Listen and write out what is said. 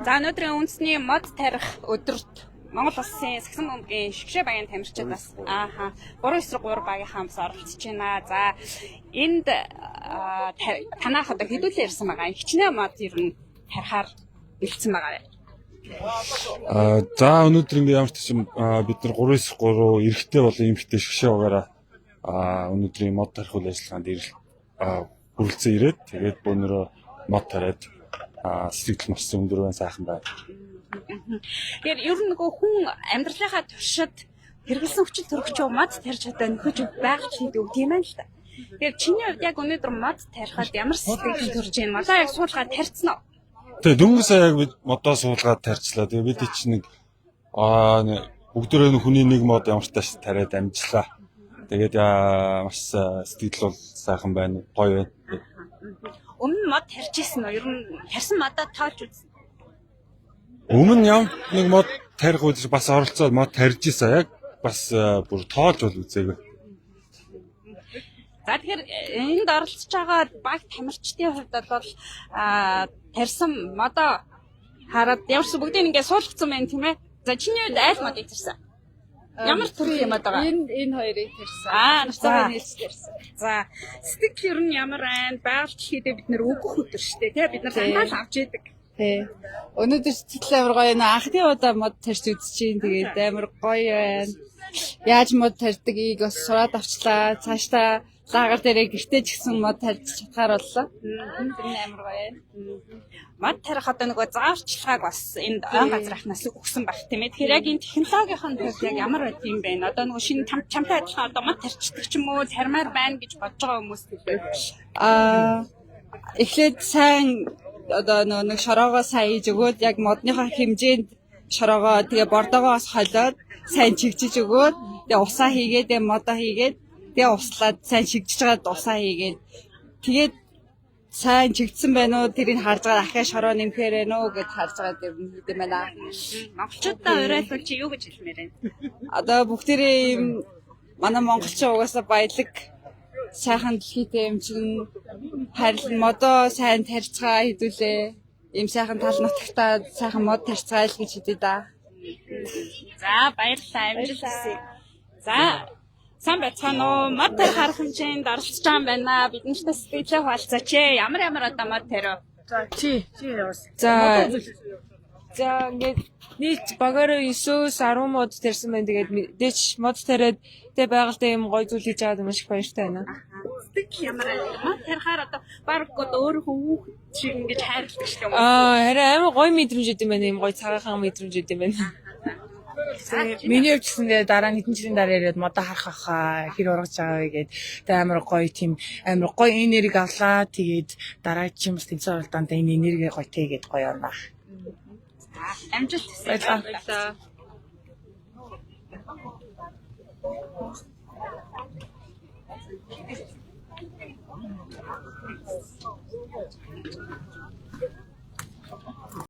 За, өнөөдрийн үндэсний мод тарих өдөрт Монгол улсын сагсан бөмбөгийн шигшээ багийн тамирчид бас 3-9 3 багийнхаа бас оролцож байна. За, энд танаах одоо хэдүүлээ ирсэн байгаа. Хичнээн мод ер нь тарихаар бэлдсэн байгаа вэ? За, өнөөдөр ингээ ямар ч гэсэн бид нар 3-9-3 эрэгтэй болон эмэгтэй шигшээ багаараа өнөөдрийн мод тарих үйл ажиллагаанд хүрэлцэн ирээд, тэгээд бөөнөрөө мод тариад сэтгэл маш өндөр байна, сайхан байна. Тэгэхээр ер нь нөгөө хүн амьдралынхаа туршид хэрэгэлсэн хүчин төрөгчөө мод тарьж одоо нөхөж байх ч гэдэг үг тийм ээ л та. Тэгэхээр чиний хувьд яг өнөөдөр мод тарихад ямар сэтгэл төрж байна? Модоо яг суулгаад тарьцсан уу? Тэгээ дөнгөж сая яг бид модоо суулгаад тарьчлаа. Тэгээ бид чинь нэг бүгдээрээ нэг хүний нэг мод ямар ч тааш тариад амжлаа. Тэгээд маш сэтгэл бол сайхан байна, гоё байна. Өмнө нь мод тарьж ирсэн үү? Ер нь тарьсан модоо тоолж үзсэн. Өмнө нь ямар нэг мод тарих үеч бас оролцоод мод тарьж исэн. Яг бас бүр тоолж бол үзээгүй. За, тэгэхээр энд оролцож байгаа баг тамирчдын хувьд бол тарьсан модоо хараад ямар ч бүгдийг ингээд суулгацсан байна, тийм ээ. За, чиний хувьд айл модыг тарьсан? Ямар төрлийн мод байгаа? Энэ хоёрыг тарьсан. За. Нурцаагаа нийлж тарьсан. За, сэтгэл ер нь ямар байна? Байгаль дэлхийдээ бид нэр өгөх өдөр шүү дээ, тий? Бид нар дандаа л авч идэг. Тий. Өнөөдөр сэтгэл амар гоё байна. Анхны удаа мод тарьж үзэж чинь тэгээд амар гоё байна. Яаж мод тарьдгийг бас сураад авчлаа. Цаашдаа лагер дээрээ гэртээ ч гэсэн мод тарьж чадхаар боллоо. Тэр нь амар гоё байна. Мод тарих одоо нөгөө зааварчилгааг бас энд он газрынхнаас өгсөн байх, тийм ээ. Тэгэхээр яг энэ технологийн хувьд яг ямар байд юм бэ? Одоо нөгөө шинэ чамтай адилхан одоо мод тарчдаг ч юм уу, тармаар байна гэж бодож байгаа хүмүүс хэлээ. Эхлээд сайн одоо нөгөө нэг шороогоо сайн хийж өгөөд, яг модныхоо хэмжээнд шороогоо, тэгээ бордоогоо бас холиод сайн чигжиж өгөөд, тэгээ усаа хийгээд, тэгээ модоо хийгээд, тэгээ услаад сайн чигжиж байгаад усаа хийгээд, тэгээд сайн чигдсэн байна уу, тэрийг харж байгаа, ахиа шороо нэмэхээр байна уу гэд харж байгаа юм юм байна. Монголчуудаа уриалвал чи юу гэж хэлмээр байна? Одоо бүгдээрээ ийм манай монголчин угаасаа баялаг сайхан дэлхийтэй юм чинь харил модоо сайн тарьцгаа хэдүүлээ. Ийм сайхан тал нутагтаа сайхан мод тарьцгаа л гэж хэлье да. За, баярлалаа, амжилт хүсье. За, сайн байцгаана уу? Мод тарих арга хэмжээнд оролцож байгаа юм байна. Бид нартай сэтгэлээ хуваалцаач ээ. Ямар ямар одоо мод тариу? Чи яваас. За, ингээд нийт багаараа 9-өөс 10 мод тарьсан байна. Тэгээд мэдээч мод тариад тэгээ байгальтай юм гоё зүйл хийж байгаад маш их баяртай байна. Сэтгэл ямар байна? Мод тарихаар одоо баг одоо өөрийнхөө хүүхэд шиг ингэж хайрладаг шүү дээ. Харин амар гоё мэдрэмж өгд юм байна. Ийм гоё цагаахан мэдрэмж өгд юм байна. Миний хувьд гэсэндээ дараа нь хэдэн жилийн дараа ирээд модоо харах байхаа, хэр ургаж байгаа вэ гээд тэгээ амар гоё, тийм амар гоё энерги авлаа. Тэгээд дараа чинь бас тэмцээн оролдоонд энэ энерги гоё тэгээд гоё орно. Амжилт хүсье. Баярлалаа.